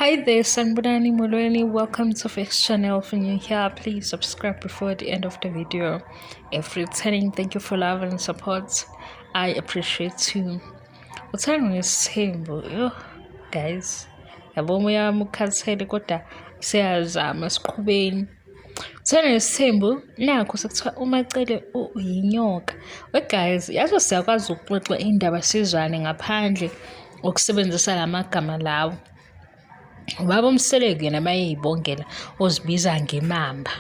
Hi there, Sanibonani Molweni. Welcome to Fix Channel. If you're new here, please subscribe before the end of the video. If returning, thank you for love and support. I appreciate you. Uthando nesithembu, yo guys. Yabo umoya wami ukhathele kodwa siyazama siqhubeni. Uthando nesithembu nakho sekuthiwa uMacele uyinyoka. We guys, yazi siyakwazi ukuxoxa indaba sizwane ngaphandle ukusebenzisa la magama lawo. Ubaba uMseleku yena mayeyibongela uzibiza ngemamba.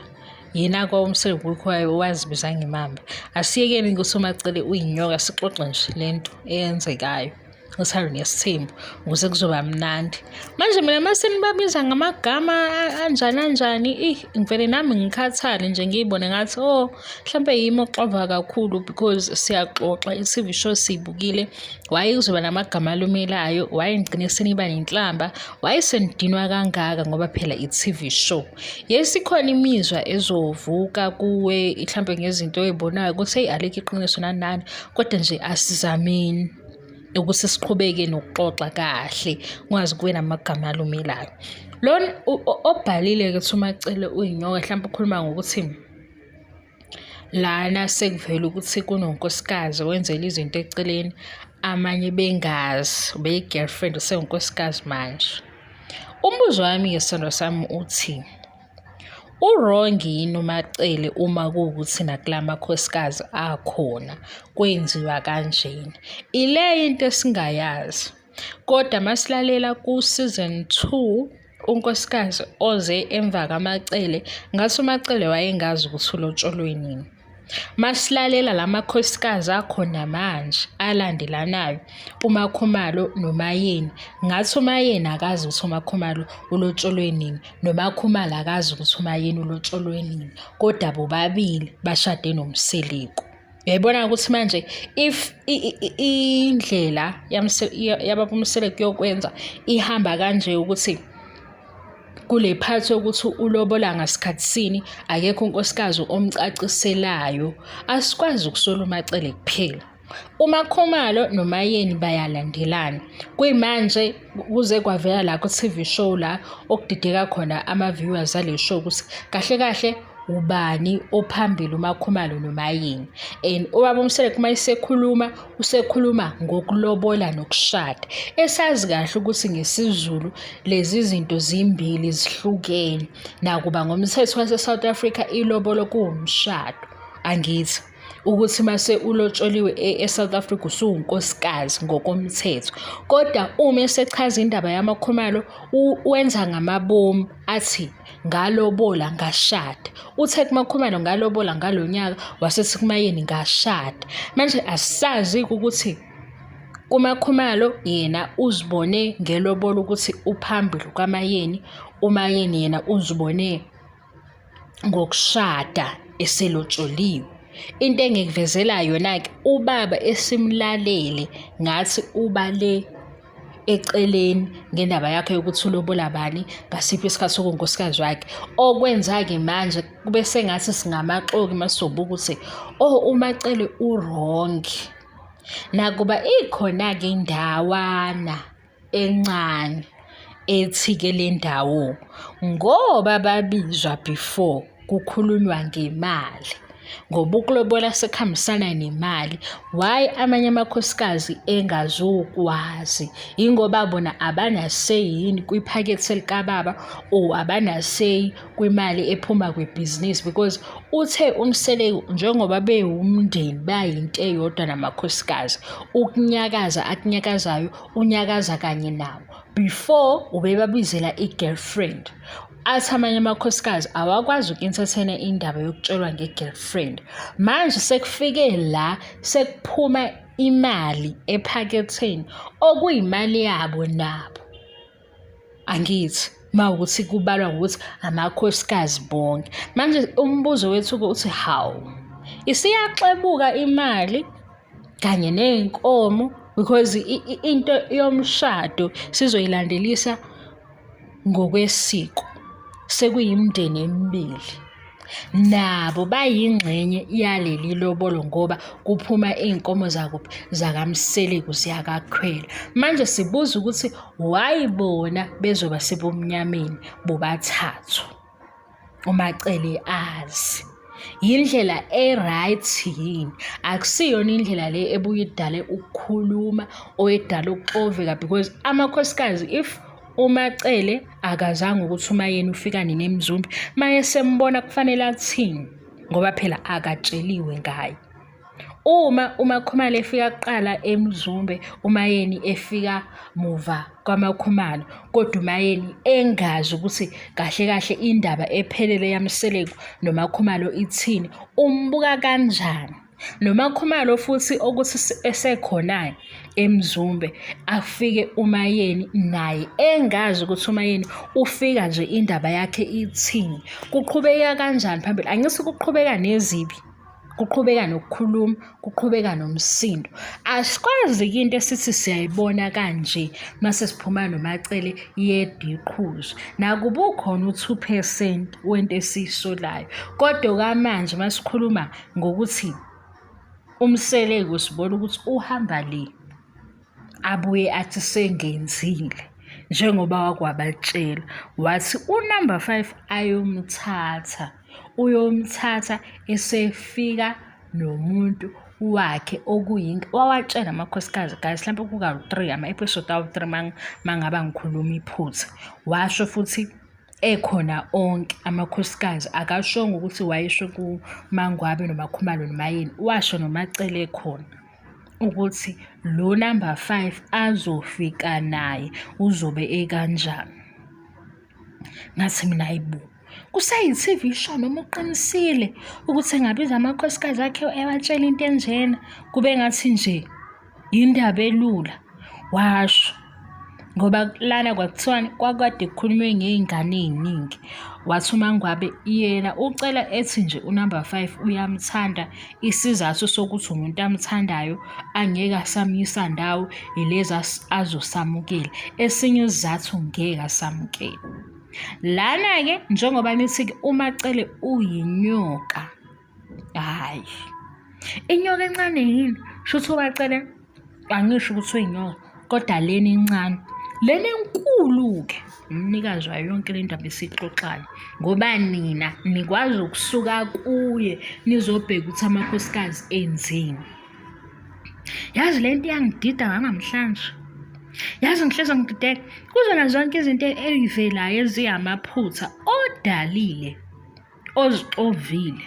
Yena-ke uMseleku wazibiza ngemamba. Asiyekeni ukuthi uMaCele uyinyoka sixoxe nje le nto eyenzekayo. Uthando nesithembu ukuze kuzoba mnandi. Manje mina uma senibabiza ngamagama anjani anjani, ih ngivele nami ngikhathale nje ngiyibone ngathi oh mhlampe yimi oxova kakhulu because siyaxoxa i-T_V show siyibukile. Why kuzoba namagama alumelayo? Why ngigcine seniba nenhlamba? Why senidinwa kangaka ngoba phela i-TV show? Yes, ikhona imizwa ezovuka kuwe mhlampe ngezinto oyibonayo ukuthi hey alikho iqiniso nani nani, kodwa nje asizameni ukuthi siqhubeke nokuxoxa kahle ungaze kube namagama alumelayo. Lona obhalile-ke ukuthi uMaCele uyinyoka mhlawumbe ukhuluma ngokuthi lana sekuvela ukuthi kunonkosikazi owenzela izinto eceleni amanye bengazi ubeyi-girlfriend usewunkosikazi manje. Umbuzo wami-ke sithandwa sami uthi u-wrong yini uMaCele uma kuwukuthi nakula makhosikazi akhona kwenziwa kanjena? Ile into esingayazi kodwa masilalela ku-season 2 unkosikazi oze emva kaMaCele ngathi uMaCele wayengazi ukuthi ulotsholwe nini. Masilalela la makhosikazi akhona manje alandelanayo uMakhumalo noMaYeni, ngathi uMaYeni akazi ukuthi uMakhumalo ulotsholwe nini noMakhumalo akazi ukuthi uMaYeni ulotsholwe nini, kodwa bobabili bashade noMseleku. Uyayibona ukuthi manje if indlela yababa uMseleku yokwenza ihamba kanje ukuthi kule part yokuthi ulobola ngasikhathi sini akekho unkosikazi omcaciselayo, asikwazi ukusola uMaCele kuphela. UMakhumalo noMaYeni bayalandelana. Kuyimanje kuze kwavela la ku-T_V show la okudideka khona ama-viewers ale show ukuthi kahle kahle ubani ophambili uMakhumalo noMaYeni. And ubaba uMseleku uma esekhuluma usekhuluma ngokulobola nokushada. Esazi kahle ukuthi ngesiZulu lezi zinto zimbili zihlukene. Nakuba ngomthetho wase-South Africa ilobolo kuwumshado, angithi? Ukuthi mase ulotsholiwe e-South Africa usuwunkosikazi ngokomthetho. Kodwa uma esechaza indaba yaMakhumalo wenza ngamabomu athi ngalobola ngashada. Uthe kuMakhumalo ngalobola ngalo nyaka wasethi kuMaYeni ngashada. Manje asazi-ke ukuthi kuMakhumalo yena uzibone ngelobolo ukuthi uphambili kwaMaYeni, uMaYeni yena uzibone ngokushada eselotsholiwe. Into engikuvezela yona-ke ubaba esimlalele ngathi uba le eceleni ngendaba yakhe yokuthi ulobola bani ngasiphi isikhathi sokunkosikazi wakhe. Okwenza-ke manje kube sengathi singamaxoki uma sizobuka ukuthi oh uMaCele u-wrong. Nakuba ikhona-ke indawana encane ethi-ke le ndawo ngoba babizwa before kukhulunywa ngemali ngoba ukulobola sekuhambisana nemali. Why amanye amakhosikazi engazukwazi? Yingoba bona abana-say yini kwiphakethe likababa or abana-say kwimali ephuma kwibhizinisi because uthe uMseleku njengoba bewumndeni bayinto eyodwa namakhosikazi, ukunyakaza akunyakazayo unyakaza kanye nawo. Before ubebabizela i-girlfriend. Athi amanye amakhosikazi awakwazi uku-entertain-a indaba yokutshelwa nge-girlfriend. Manje sekufike la sekuphuma imali ephaketheni okuyimali yabo nabo. Angithi mawukuthi kubalwa ngokuthi amakhosikazi bonke. Manje umbuzo wethu uthi hawu, isiyaxebuka imali kanye ney'nkomo because into yomshado sizoyilandelisa ngokwesiko sekuyimindeni emibili. Nabo bayingxenye yaleli lobolo ngoba kuphuma iy'nkomo zakuphi zakaMseleku ziyakakhwela. Manje sibuza ukuthi why bona bezoba sebumnyameni bobathathu? uMaCele azi. Yindlela e-right yini? Akusiyona indlela le ebuye idale ukukhuluma or edala ukuxoveka because amakhosikazi if uMaCele akazange ukuthi uMaYeni ufika nini eMzumbe, mayesembona kufanele athini ngoba phela akatsheliwe ngaye. Uma uMaKhumalo efika kuqala eMzumbe, uMaYeni efika muva kwaMaKhumalo, kodwa uMaYeni engazi ukuthi kahle kahle indaba ephelele yaMseleku noMaKhumalo ithini, umbuka kanjani? NoMaKhumalo futhi okuthi esekhona eMzumbe afike uMaYeni naye engazi ukuthi uMaYeni ufika nje indaba yakhe ithini, kuqhubeka kanjani phambili? Angithi kuqhubeka nezibi. Kuqhubeka nokukhuluma, kuqhubeka nomsindo. Asikwazi-ke into esithi siyayibona kanje mase siphuma noMaCele yedwa iqhuzu. Nakuba ukhona u-2 percent wento esiyisolayo, kodwa okwamanje masikhuluma ngokuthi uMseleku sibona ukuthi uhamba le. Abuye athi sengenzile njengoba wakwabatshela wathi unumber 5 ayomthatha uyomthatha esefika nomuntu wakhe okuyinto wawatshela amakhosikazi guys mhlawumbe kukawu-3 ama-episode awu-3 mangaba ngikhuluma iphutha washo futhi ekhona onke amakhosikazi akashongo ukuthi wayesho kuMangwabe noMakhumalo noMayeni washo noMaCele ekhona ukuthi lo number 5 azofika naye uzobe ekanjani. Ngathi mina hayibo, kuseyi-TV show noma uqinisile ukuthi engabiza amakhosikazi akhe ewatshela into enjena kube ngathi nje yindaba elula. Washo ngoba lana kwakuthiwani kwakade kukhulunywe ngey'ngane ey'ningi. Wathi uMangwabe yena ucela ethi nje unumber 5 uyamthanda Isizathu sokuthi umuntu amthandayo angeke asamyisa ndawo yilezi azosamukela. Esinye isizathu ngeke asamukele. Lana-ke njengoba nithi-ke uMaCele uyinyoka, hhayi inyoka encane yini? Shuthi uMaCele angisho ukuthi uyinyoka kodwa lena incane lena enkulu-ke umnikazi wayo yonke le ndaba esiyixoxayo ngoba nina nikwazi ukusuka kuye nizobheka ukuthi amakhosikazi enzeni yazi le nto iyangidida nganamhlanje yazi ngihlezi ngidideka kuzona zonke izinto ey'velayo eziyamaphutha odalile ozixovile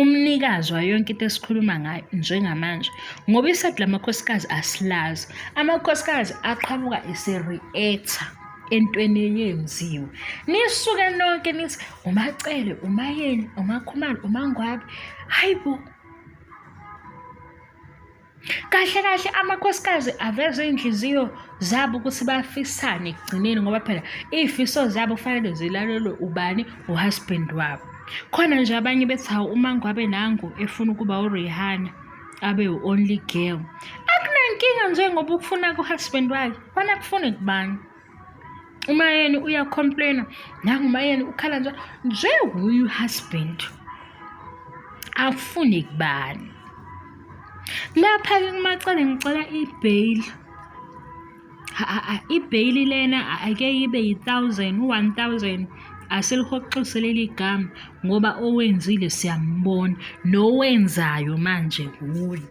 umnikazi wayo yonke into esikhuluma ngayo njengamanje ngoba isadi lamakhosikazi asilazi amakhosikazi aqhamuka ese-reactor entweni eyenziwe nisuke nonke nithi uMaCele uMaYeni uMaKhumalo uMaNgwabe hayi bo Kahle kahle amakhosikazi aveze iy'nhliziyo zabo ukuthi bafisane ekugcineni ngoba phela iy'fiso zabo kufanele zilalelwe ubani uhusband wabo. Khona nje abanye bethi hawu uMangwabe nangu efuna ukuba uRihanna abe u-only girl. Akunankinga nje ngoba ukufuna ku-husband wakhe, khona kufune kubani. Umayeni uyacomplaina nangu umayeni ukhala nje nje wuye uhusband afune kubani lapha-ke kumacele ngicela i-bail i-bail lena ake ibe yi-thousand u-one thousand asilihoxise leli gama ngoba owenzile siyambona nowenzayo manje wuye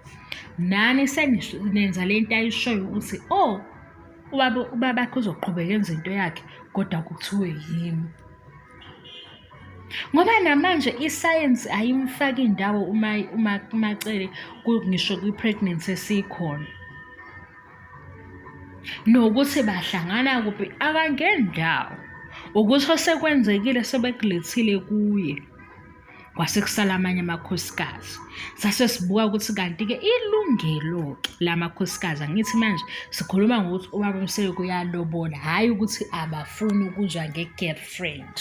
nani senenza le nto ayishoyo ukuthi oh Ubaba ubabakhe uzoqhubeka enze into yakhe kodwa kuthiwe yimi. Ngoba namanje isayensi ayimfaki indawo uma uma uMaCele ngisho kwi-pregnancy esikhona. Nokuthi bahlangana kuphi akangeni ndawo. Ukuthi osekwenzekile sebekulethile kuye. Kwase kusala amanye amakhosikazi. Sase sibuka ukuthi kanti-ke ilungelo-ke lamakhosikazi angithi manje sikhuluma ngokuthi ubaba uMseleku uyalobola, hhayi ukuthi abafuni ukuzwa nge-girlfriend.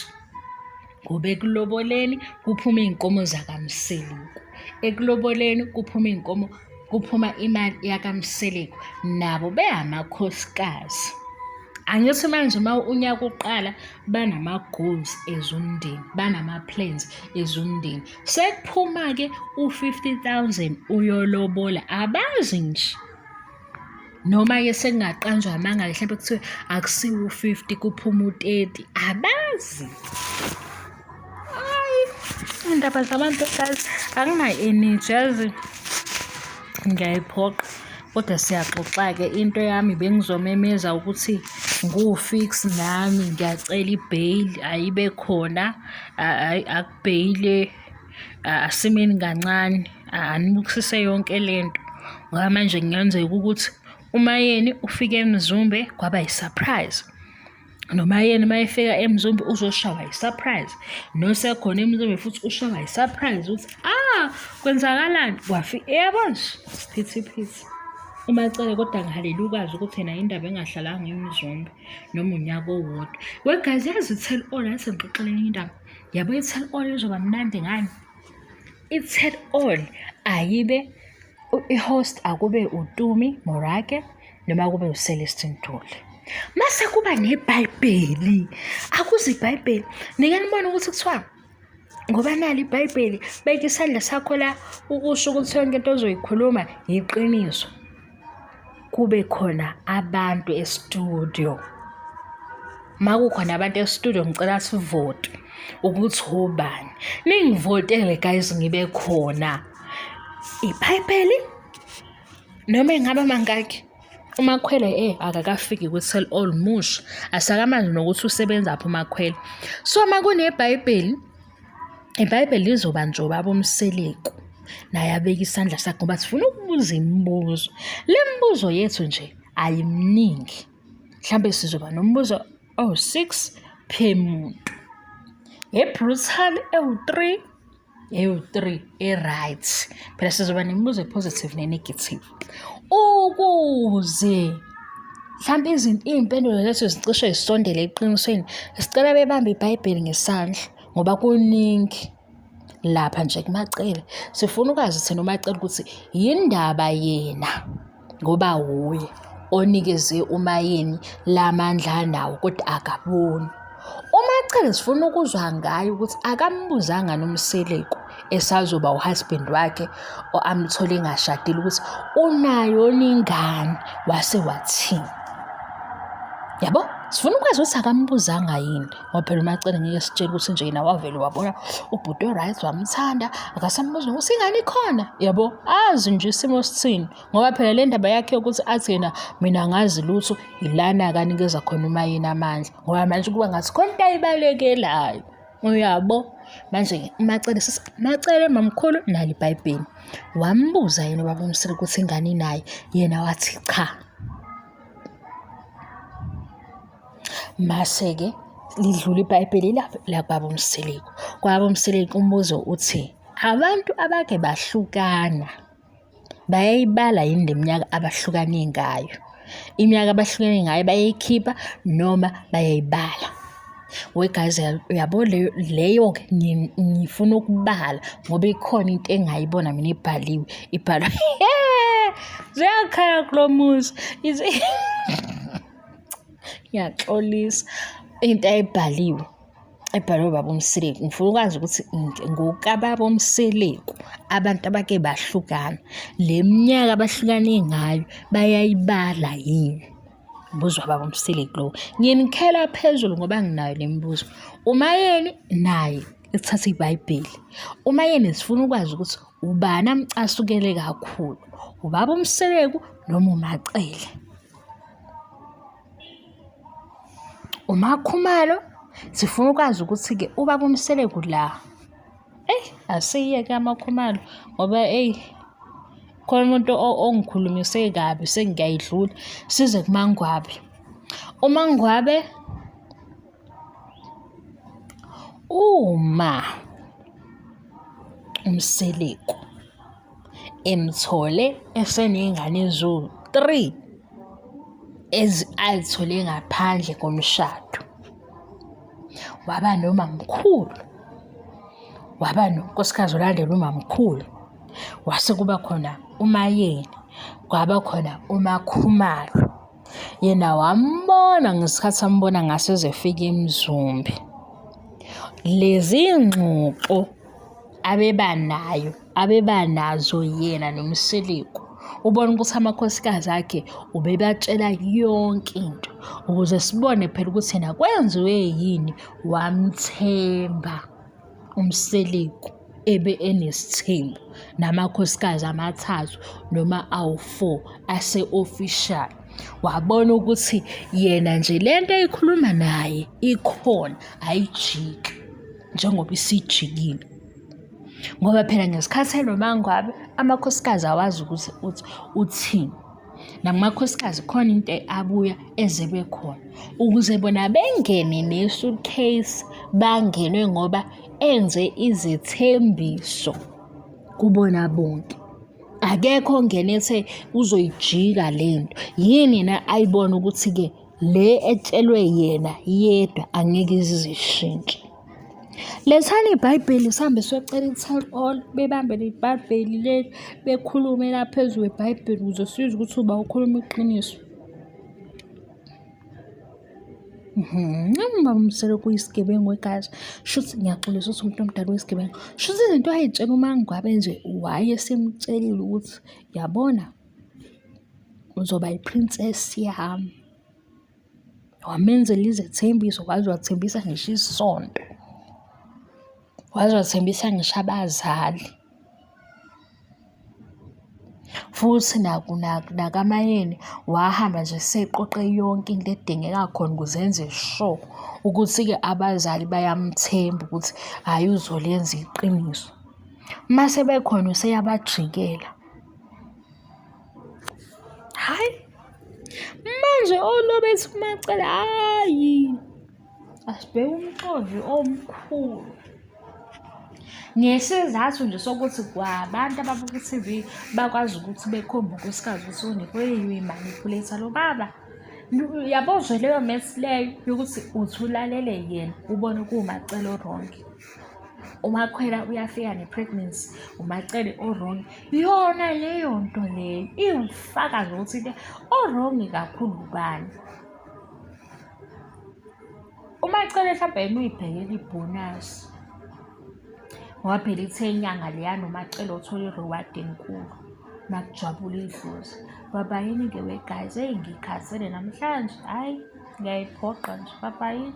Ngoba ekuloboleni kuphuma iy'nkomo zakaMseleku, ekuloboleni kuphuma iy'nkomo kuphuma imali yakaMseleku, nabo bengamakhosikazi. Angithi manje uma unyaka uqala banama-goals as umndeni, banama-plans as umndeni. Sekuphuma-ke u-50 000 uyolobola, abazi nje. Noma-ke sekungaqanjwa amanga-ke hlampe kuthiwe akusiwo u-50 kuphuma u-30, abazi. Hayi, iy'ndaba zabantu guys, anginayo-energy yazi, ngiyayiphoqa. Kodwa siyaxoxa-ke into yami bengizomemeza ukuthi ngu-fix nami ngiyacela i-bail ayibe khona, akubheyile asimeni kancane, anibukisise yonke le nto. Ngoba manje kungenzeka ukuthi uMayeni ufike eMzumbe kwaba yi-surprise. Nomayeni uma efika eMzumbe uzoshawa yi-surprise, nosekhona eMzumbe futhi ushawa yi-surprise ukuthi ah kwenzakalani kwafika yabo nje isiphithiphithi. UMaCele kodwa ngihalele ukwazi ukuthi yena indaba engahlalanga eMzumbe noma unyaka owodwa. We guys yazi i-tell all ake ngixoxele enye indaba. Yabo i-tell all izoba mnandi ngani? I-tell all ayibe i-host akube uTumi Morake noma kube uCelestine Ntuli. Mase kuba neBhayibheli, akuze iBhayibheli. Nike nibone ukuthi kuthiwa ngoba nali iBhayibheli, beka isandla sakho la ukusho ukuthi yonke into ozoyikhuluma yiqiniso. Kube khona abantu e-studio. Uma kukhona abantu e-studio ngicela sivote ukuthi obani. Ningivotele guys ngibe khona. IBhayibheli noma engaba mangaki uMakhwele akakafiki kwi-tell all musha asakamazi nokuthi usebenzaphi uMakhwele. So uma kuneBhayibheli iBhayibheli lizoba nje ubaba uMseleku naye abeke isandla sakhe ngoba sifuna ukubuza imibuzo. Le mibuzo yethu nje ayiminingi. Mhlambe sizoba nombuzo owu-six per muntu. E-brutal ewu-three, ewu-three e-right. Phela sizoba nemibuzo e-positive ne-negative. Ukuze mhlampe izinto iy'mpendulo zethu zicishe zisondele eqinisweni, sicela bebambe iBhayibheli ngesandla ngoba kuningi lapha nje kuMaCele. Sifuna ukwazi thina uMaCele ukuthi yindaba yena ngoba wuye onikeze uMayeni la mandla anawo kodwa akaboni. UMaCele sifuna ukuzwa ngaye ukuthi akambuzanga noMseleku esazoba uhusband wakhe amthole engashadile ukuthi unayo ingane wase wathini. Yabo? Sifuna ukwazi ukuthi akambuzanga yini ngoba phela uMaCele ngeke sitshele ukuthi nje yena wavele wabona ubhuti o-right wamthanda akasambuza ukuthi ingane ikhona yabo azi nje isimo sithini ngoba phela le ndaba yakhe yokuthi athi yena mina angazi lutho ilana akanikeza khona uMayeni amandla ngoba manje kuba ngathi khona into ayibalekelayo uyabo manje uMaCele Macele mamkhulu nalo iBhayibheli wambuza yena ubaba uMseleku ukuthi ingane inaye yena wathi cha. Mase-ke lidlula iBhayibheli lakubaba uMseleku. Kwababa uMseleku umbuzo uthi, abantu abake bahlukana bayayibala yini le minyaka abahlukane ngayo? Iminyaka abahlukene ngayo bayayikhipha noma bayayibala? We guys, uyabo leyo-ke ngifuna ukubala ngoba ikhona into engayibona mina ibhaliwe, ibhalwe ziyakhala kulo muzi. Ngiyaxolisa into ayibhaliwe ebhalwe ubaba uMseleku. Ngifuna ukwazi ukuthi ngokababa uMseleku abantu abake bahlukana le minyaka abahlukane ngayo bayayibala yini? Umbuzo wababa uMseleku lowo. Nginikhela phezulu ngoba nginayo le mibuzo. UMayeni naye ethatha iBhayibheli. UMayeni sifuna ukwazi ukuthi ubani amcasukele kakhulu, ubaba uMseleku noma uMaCele. UMaKhumalo sifuna ukwazi ukuthi-ke ubaba uMseleku la, eyi asiyeke amaKhumalo ngoba eyi khona umuntu ongikhulumise kabi sengiyayidlula size kuMaNgwabe. UMaNgwabe uma uMseleku emthole eseney'ngane eziwu-three azithole ngaphandle komshado. Waba nomamkhulu, waba nonkosikazi olandela umamkhulu, wase kuba khona uMayeni, kwaba khona uMakhumalo. Yena wambona ngesikhathi ambona ngaso ezefika eMzumbe. Lezi ngxoxo abeba nayo abeba nazo yena noMseleku ubona ukuthi amakhosikazi akhe ubebatshela yonke into ukuze sibone phela ukuthi yena kwenziwe yini wamthemba uMseleku ebe enesithembu namakhosikazi amathathu noma awu-4 ase-official. Wabona ukuthi yena nje le nto ayikhuluma naye ikhona ayijiki njengoba isijikile. Ngoba phela ngesikhathi enoMangwabe amakhosikazi awazi ukuthi uthi uthini. Nakumakhosikazi khona into abuya ezebe khona ukuze bona bengene ne-suitcase bangenwe ngoba enze izethembiso kubona bonke. Akekho ongene ethe uzoyijika le nto. Yini yena ayibona ukuthi-ke le etshelwe yena yedwa angeke ize ishintshe. Lethani ibhayibheli sihambe siyocela i-tell all, bebambe leli bhayibheli leli bekhulume la phezu kwebhayibheli ukuze sizwe ukuthi uba ukhuluma iqiniso. Ubaba uMseleku uyisigebengu wegazi. Shuthi ngiyaxolisa ukuthi umuntu omdala uyisigebengu. Shuthi izinto ay'tshela uMangwabe nje wayesemtshelile ukuthi yabona uzoba yi-princess yami. Wamenzela izethembiso waze wathembisa ngisho isonto, waze wathembisa ngisho abazali. Futhi nakaMayeni wahamba nje eseqoqe yonke into edingeka khona ukuze enze sure ukuthi-ke abazali bayamthemba ukuthi hhayi uzolenza iqiniso. Uma sebekhona useyabajikela. Hhayi, manje olobethi uMaCele hhayi, asibheke umxovi omkhulu. Ngesizathu nje sokuthi kwabantu ababuka i-T_V bakwazi ukuthi bekhombe unkosikazi ukuthi uyi-manipulator lo baba. Yabo nje leyo mess leyo yokuthi uthi ulalele yena ubone kuwuMaCele o-wrong. UMakhwela uyafika ne-pregnancy, uMaCele o-wrong. Yona leyo nto leyo iwufakazi ukuthi o-wrong kakhulu ubani. UMaCele mhlawumbe yena uyibhekela ibhonasi ngoba phela ithe inyanga leyana uMaCele uthola i-reward enkulu makujabula idlozi. Babayini-ke we guys, eyi ngikhathele namhlanje, hhayi ngiyayiphoqa nje, babayini.